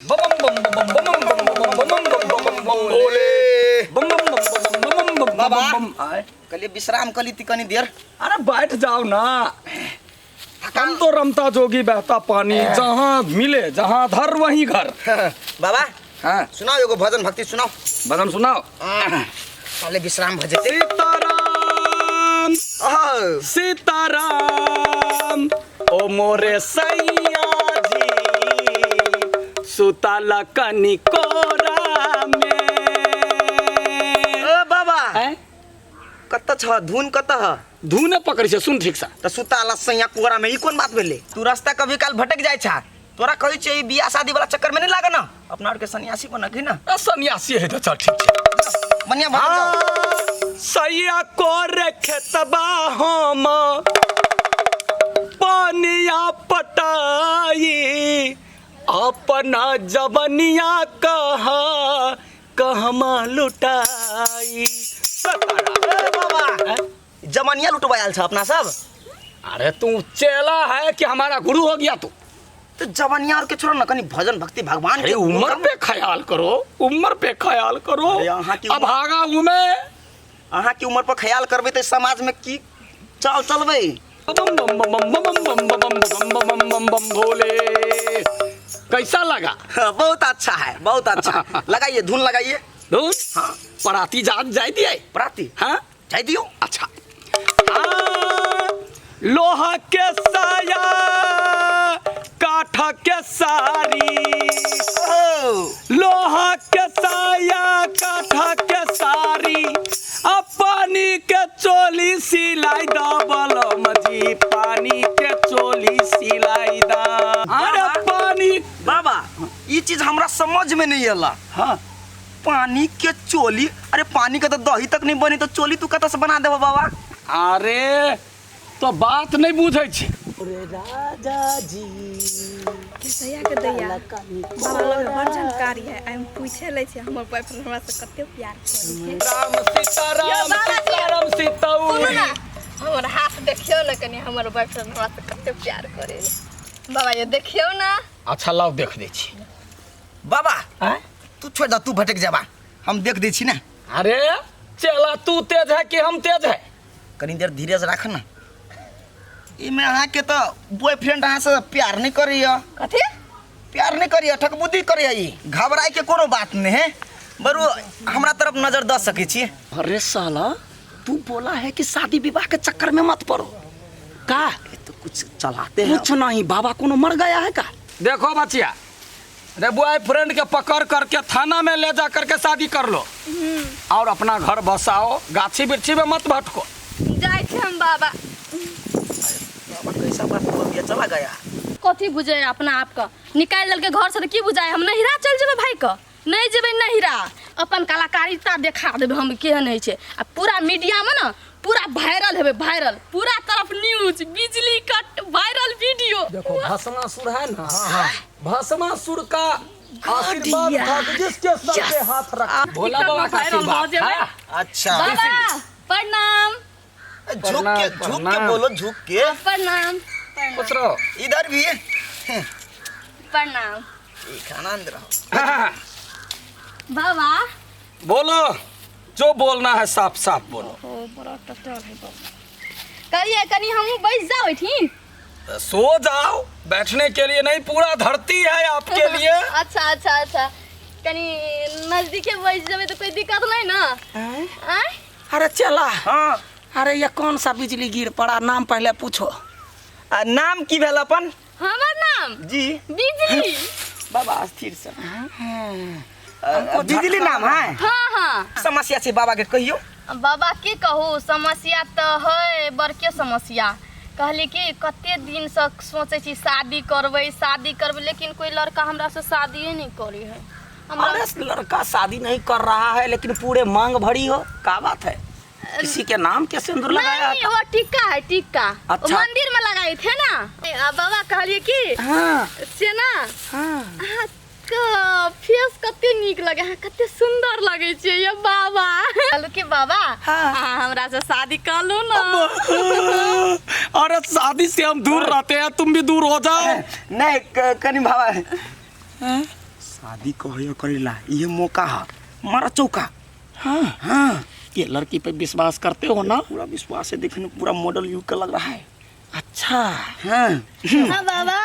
बम बम बम बम बम बम बम बम बम बम बम बम बोले बम बम बम बम बम बम बम बाबा। बम आए। कहलिए विश्राम कली ती कनी देर। अरे बैठ जाओ ना। हम तो रमता जोगी बहता पानी, जहाँ मिले जहाँ धर वहीं घर। बाबा हाँ। सुनाओ एगो भजन भक्ति सुनाओ। भजन सुनाओ। पहले विश्राम भजन। सीताराम ओहो, सीताराम ओ मोरे सैया जी सुताला कनी कोरा में। ओ बाबा हैं? कत छ धुन कत ह? धुन पकड़ छै सुन ठीक से। त सुताला सैया कोरा में ई कोन बात भेलै? तू रास्ता कभी काल भटक जाय छा, तोरा कहै छै ई बियाह शादी वाला चक्कर में नहीं लागे ना, अपना आर के सन्यासी बनक ही ना। आ, सन्यासी है तो चल ठीक छै। बढ़िया भजन गाओ। सैया कोर खेतबा हम पानिया पटाई अपना जवनिया कहा कहमा लुटाई। ए बाबा जमनिया लुटवा आयल छ अपना सब। अरे तू चेला है कि हमारा गुरु हो गया तू? तो जवनिया और के छोड़ो ना, कनी भजन भक्ति भगवान अरे के उम्र पे ख्याल करो, उम्र पे ख्याल करो। अरे अहाँ की अब भागा हूं मैं। अहाँ के उम्र पर ख्याल करबै तऽ समाज में की चाल चलबै? बम बम बम बम बम बम बम बम बम बम बम बम भोले। कैसा लगा? हाँ, बहुत अच्छा है, बहुत अच्छा। लगाइए धुन लगाइए। धुन? हाँ। पराती जात जाय दिए? पराती? हाँ? जाय दियो। अच्छा। हाँ, लोहा के साया काठ के सारी, ओ, लोहा के साया काठ के सारी, अब पानी के चोली सिलाई दा बलम जी, पानी के चोली सिलाई दा। अरे पानी बाबा ई चीज हमरा समझ में नहीं अला। हाँ। पानी के चोली? अरे पानी के तो दही तक नहीं बनी तो चोली तू कतऽ से बना देबो बाबा? अरे तो बात नहीं बुझै छै। अरे राजा जी दैया के दैया बाबा लग बड़ जानकारी है, आइ हम पूछे लै छियै हमर बॉयफ्रेंड हमरा से कते प्यार करै छै। राम सीताराम यौ बाबा जी। सीताराम सीताऊ। सुनू ना हमर हाथ देखियौ ने कनि, हमर बॉयफ्रेंड हमरा से कते प्यार करे। बाबा ये देखियौ ना। अच्छा लाओ देख दै छी। बाबा आँय? तू छोड़ दा, तू भटक जाबा, हम देख दै छी ना। अरे चेला तू तेज है कि हम तेज है? कनी देर धीरज राख ना। इमे अहाँ के तो बॉयफ्रेंड अहाँ से प्यार नहीं करैया। कथी प्यार नहीं करैया? ठकबुद्धि करैया। ई घबराए के कोनो बात नहीं है, बरू हमरा तरफ नजर दऽ सकै छी। अरे साला तू बोला है कि शादी विवाह के चक्कर में मत पड़ो का? ये तो कुछ चलाते हैं। कुछ नहीं बाबा, कोनो मर गया है का? देखो बचिया, अरे बॉयफ्रेंड के पकड़ करके थाना में ले जा करके शादी कर लो और अपना घर बसाओ, गाछी वृक्षी में मत भटको। जाइ छी हम बाबा। बाबा कैसा बात बोल दिया, चला गया। कथी बुझे अपना आप के निकालि देलकै घर से तऽ की बुझाय? हम नहिरा चलि जेबै भाई के, नहि जेबै नहिरा, अपन कलाकारिता देखा देबै हम केहन होइ छै। आ पूरा मीडियामे ने पूरा वायरल हेबै, वायरल पूरा तरफ न्यूज, बिजली कट, वायरल वीडियो। देखो भस्मासुर है ना, भस्मासुर का आशीर्वाद था कि जिसके सर पे हाथ रख भोला बाबा का वायरल भऽ आशीर्वाद जेबै। है। अच्छा बाबा प्रणाम। झुक के झुक के प्रणाम। बोलो, झुक के। प्रणाम प्रणाम। खुश रहो। इधर भी प्रणाम। ठीक, आनंद रहो। बाबा बोलो जो बोलना है साफ साफ बोलो। ओ बड़ा टटर है बाबा। कहिए कनी हमहूँ बैस जाओ एठिन। सो जाओ, बैठने के लिए नहीं, पूरा धरती है आपके लिए। अच्छा अच्छा अच्छा, कनी नजदीके बैस जेबै तऽ कोई दिक्कत नहीं ना? आँय? अरे चला। हाँ। अरे ये कौन सा बिजली गिर पड़ा, नाम पहले पूछो। आ, नाम की भेल अपन? हमर नाम जी बिजली। बाबा स्थिर से बिजली नाम है। हाँ हाँ। समस्या छै बाबा के कहियो। बाबा की कहू, समस्या तऽ है बड़के समस्या। कहली कि कते दिनसँ सोचै छी शादी करबै शादी करबै, लेकिन कोई लड़का हमरा से शादिए नहीं करे है। हमरा अरे लड़का शादी नहीं कर रहा है लेकिन पूरे मांग भरी हो, का बात है? किसी के नाम के सिंदूर लगाया? नहीं, वो टिक्का है, टिक्का। वो अच्छा। मंदिर में लगाए थे ना। आ बाबा कहलिए कि हाँ। से ना हाँ। अहाँके फेस कते नीक लगे, अहाँ कते सुंदर लगे छियै ये बाबा। कहलहुँ कि बाबा हाँ। अहाँ हमरा से शादी कर लू ना। अरे शादी से हम दूर रहते हैं, तुम भी दूर हो जाओ। नहीं कनी बाबा शादी कहियो करेला ये मौका है मारा चौका। हाँ हाँ ये लड़की पे विश्वास करते हो ना? पूरा विश्वास है, देखने में पूरा मॉडल युग का लग रहा है। अच्छा। हाँ हाँ बाबा।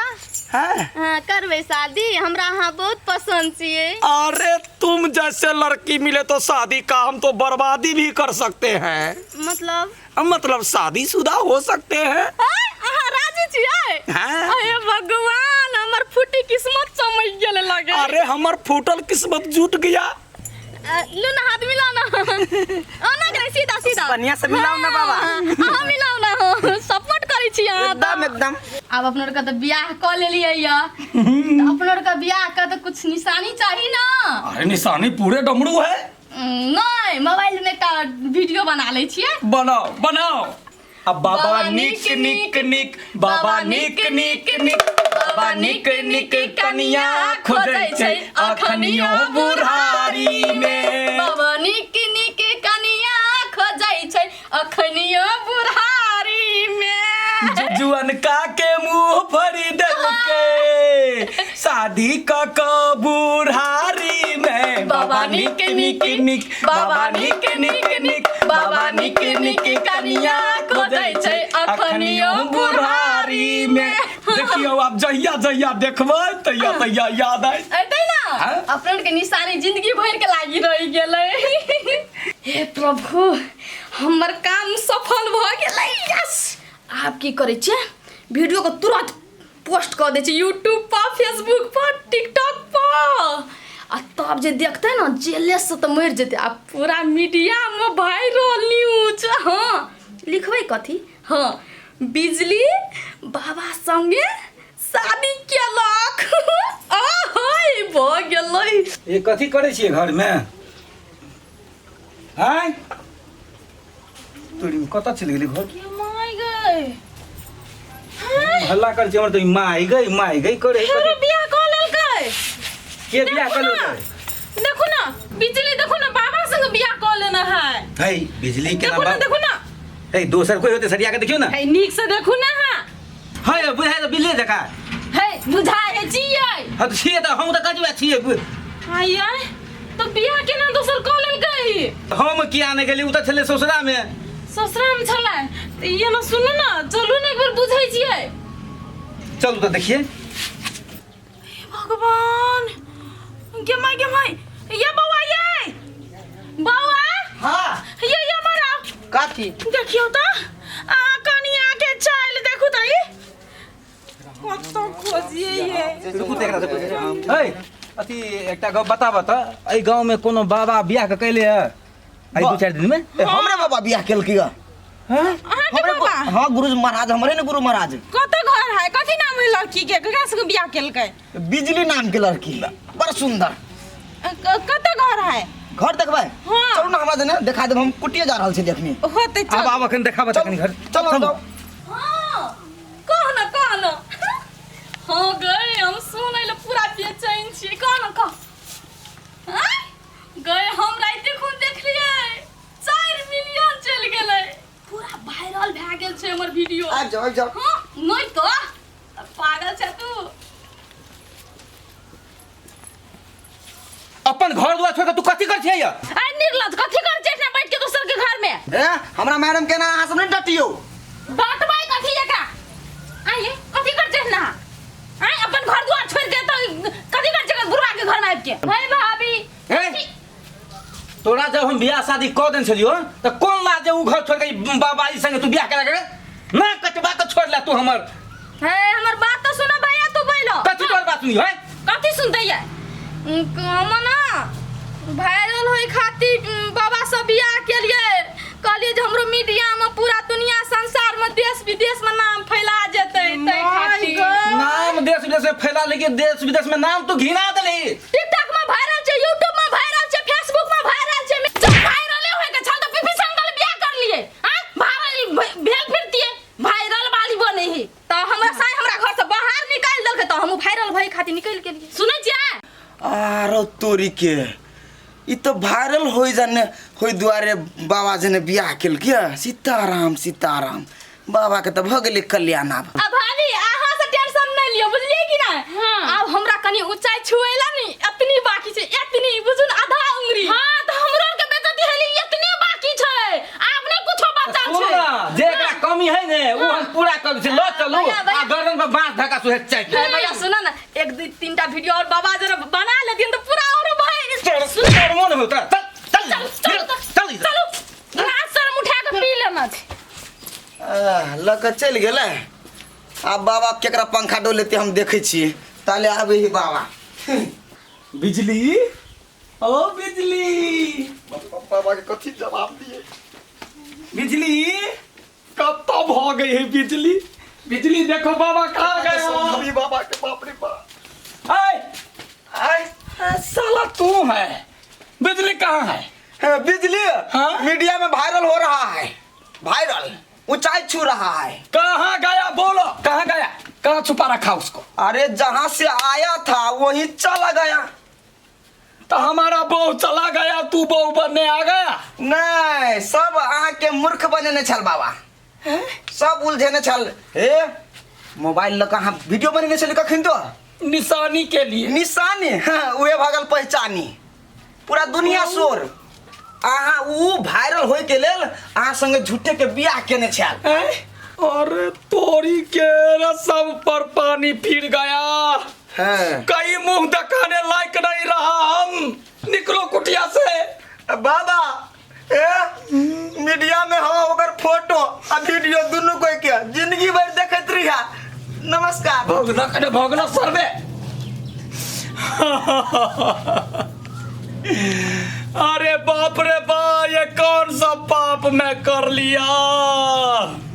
हाँ हाँ करबै शादी, हमरा अहाँ बहुत पसंद छियै। अरे तुम जैसे लड़की मिले तो शादी का हम तो बर्बादी भी कर सकते हैं। मतलब? मतलब शादीशुदा हो सकते हैं। अहाँ राजी छियै? हाँ। अरे भगवान, हमर फूटी किस्मत चमक गेल लगे। अरे हमर फूटल किस्मत जुट गया। लू ना हाथ मिलाओ ना। ओना करे सीधा सीधा। बढ़िया से मिलाओ ना बाबा। हाँ, अहाँ मिलाओ ना, हो सपोर्ट करै छी अहाँ। एकदम एकदम। आब अपना के तऽ बियाह कऽ लेलियै या, तऽ अपना के बियाह के तऽ कुछ निशानी चाही ना। अरे निशानी पूरे डमरू है। नहीं, मोबाइल में एकटा वीडियो बना लै छियै। बनाओ बनाओ। अब बाबा निक निक निक, बाबा निक निक निक, बाबा निक निक कनिया खोजै छै अखनियो बुढ़ारी में। बाबा निक निक कनिया खोजै छै अखनियो बुढ़ारी में। जुअनका के मुंह भरी देलकै शादी क क बुढ़ारी में। बाबा निक निक निक, बाबा निक निक निक, बाबा निक निक कनिया खोजै छै अखनियो बुढ़ारी में। देखियौ आब जहिया जहिया देखबै तहिया तहिया याद आयत। अयतै ना? हाँ? अपना के निशानी जिंदगी भर के लागी रहि गेलै। हे प्रभु, हमर काम सफल भऽ गेलै। यस। आब की करै छियै, वीडियो के तुरंत पोस्ट कऽ दै छियै यूट्यूब पर, फेसबुक पर, टिकटॉक पर, आ तब जे देखतै ने जेले से तऽ मरि जेतै। आ पूरा मीडियामे वायरल न्यूज। हाँ लिखबै कथी? हाँ, बिजली बाबा संगे शादी केलक। आहाय भऽ गेलै। ये कथी करै छियै घरमे? आँय तोरी कतऽ चलि गेली घर? माय गई, हल्ला करै छै हमर तऽ ई माय गई माय गई करे। फेरो बियाह कऽ लेलकै। के बियाह कऽ लेलकै? देखू ना बिजली, देखू ना बाबा संग बियाह कऽ लेने है। है बिजली के देखू ना, देखू ना। है दोसर कोई होते सरिया के देखियो ना। है नीक से देखू ना। हाँ है बुझाय तऽ बिजली जका है बुझाय है छियै। हाँ तऽ छियै तऽ हम तऽ कजुआ छियै। आय तो बियाह केना दोसर कऽ लेलकै? हम किया नहि गेली, उ तऽ छलै ससुरा में। ससुरा में छलै तऽ ये ना सुनू ना, चलू ना एक बेर बुझै छियै। चलू तऽ देखिए। हे भगवान, गे माय गे माय, ये बौआ ये बौआ। हाँ ये मरा कथी? देखियौ तऽ आ कनिया के चालि देखू तऽ ई कतऽ खोजिए ये। रुकू तऽ एकरा से पूछै। है अथी एकटा गप बताबऽ तऽ, एहि गाँव में कोनो बाबा बियाह के कैले है एहि दू चारि दिन में? ए, हमरे बाबा बियाह केलकै ग। हाँ? अहाँके हमरे बाबा? हाँ गुरु महाराज, हमरे ने गुरु महाराज। कतऽ घर है, कथी नाम है लड़की के, ककरा संग बियाह केलकै? बिजली नाम के लड़की, बड़ सुंदर। कतऽ घर है? घर देखबै? हाँ। चलू ना हमरा जने देखा देब, हम कुटिया जा रहल छी देखनी। होतै चल। आब आब अखन देखाबऽ तखन घर। चलो चलू। चलो। हाँ कह ना कह ना। हाँ गए, हम सुनै ले पूरा बेचैन छियै। कह ना कह। आँय? गए हम राति खून देखलियै 4 मिलियन चलि गेलै, पूरा वायरल भए गेल छै हमर वीडियो। आबि जाओ आबि जाओ। हाँ नहि तऽ पागल छै तू। अपन घर दुआर छोड़ के तू कथी कर छियै? अरे निर्लज कथी कर छै एहिठिना बैठ के दोसर के घर में? ए हमरा मैडम के ना अहाँ सब नहीं डटियो। डटबै कथी एकरा? आइए कथी कर छै एहिठिना? आइ अपन घर दुआर छोड़ के तऽ कथी कर छै बुढ़वा के घर में आबि के? हे भाभी। हे तोरा जब हम बियाह शादी कऽ देने छलियो तऽ कोन लाज जे उ घर छोड़ के बाबाजी संगे तू बियाह करा के ना कटबा के छोड़ ले तू हमर। हे हमर बात तऽ सुनो भैया, तू बोलो। कथी तोर बात सुनी है? कथी सुनतै ये? हम ना वायरल होय खातिर बाबा से बियाह केलियै, कहलियै जे हमरो मीडिया में पूरा दुनिया संसार में देश विदेश में नाम फैला जेतै, तै खातिर। नाम देश विदेश में फैला, लेकिन देश विदेश में नाम तू घिना देली। टिकटॉक में वायरल छै, यूट्यूब में वायरल छै, फेसबुक में वायरल छै। जब वायरले होय के छल त पीपी संगल बियाह कर लिए। हां वायरल भेल फिरतिए, वायरल वाली बने ही। त हमरा साई हमरा घर से बाहर निकालि देलकै त हम वायरल भई खातिर निकलि गेलियै। सुनै छियै? आरो तोरी के ई तो वायरल होई जाने होई दुआरे बाबा जने बियाह केलकै। सीताराम सीताराम। बाबा के तऽ भऽ गेलै कल्याण आब। आ भाभी अहाँ से टेंशन नहीं लियो, बुझलिए कि ना? हाँ। आब हमरा कनी ऊंचाई छुएला नी एतनी बाकी छै, एतनी बुझू न आधा उंगरी। हां त हमरो के बेइज्जती हेली एतने बाकी छै, आब नै कुछो बचल सुन छै। ना, जे एकरा कमी है ने वो हम पूरा कर छै, ल चलू भैया, भैया। आ गर्दन पर बांस धक्का सुहे चाय ए भैया सुन ना, एक दू तीन टा वीडियो और बाबा जरा बना लेथिन त पूरा और भाई तोर तोर मन होता। चल चल चल चल चल इधर। चलू ग्लास शर्म उठा के पी लेना छै। आह, लऽ कऽ चलि गेलै। आब बाबा केकरा पंखा डोलेतै हम देखै छियै। ताले आबै ही बाबा। बिजली, ओ बिजली, बाबा के कथी जवाब दिए? बिजली कब तो भ गई है बिजली। बिजली देखो बाबा कहाँ गया। समझाबी बाबा के, बाप रे बाप। आय आय साला तू है, बिजली कहाँ है? है, बिजली हाँ? मीडिया में वायरल हो रहा है, वायरल ऊंचाई छू रहा है। कहाँ गया बोलो, कहाँ गया, कहाँ छुपा रखा उसको? अरे जहाँ से आया था वही चला गया। तो हमारा बहू चला गया, तू बहू बनने आ गया? नहीं, सब अहाँ के मूर्ख बनेने छल बाबा, सब उलझेने छल। हे मोबाइल लऽ कऽ अहाँ वीडियो बनेने छली कखन तो? निशानी के लिए। निशानी? हाँ, उहे भगल पहचानी, पूरा दुनिया शोर। अहाँ उ वायरल होय के लेल अहाँ संगे झूठे के बियाह केने छल। हैं? अरे तोरी के रसम पर पानी फिर गया। हाँ। कहीं मुंह दिखाने लायक नहीं रहा हम। निकलो कुटिया से। बाबा ए मीडिया में हो ओकर फोटो आ वीडियो दुनू कोई के जिंदगी भर देखैत रहिया। नमस्कार। भोगना कने भोगना सर्वे। अरे बाप रे बा, ये कौन सा पाप मैं कर लिया।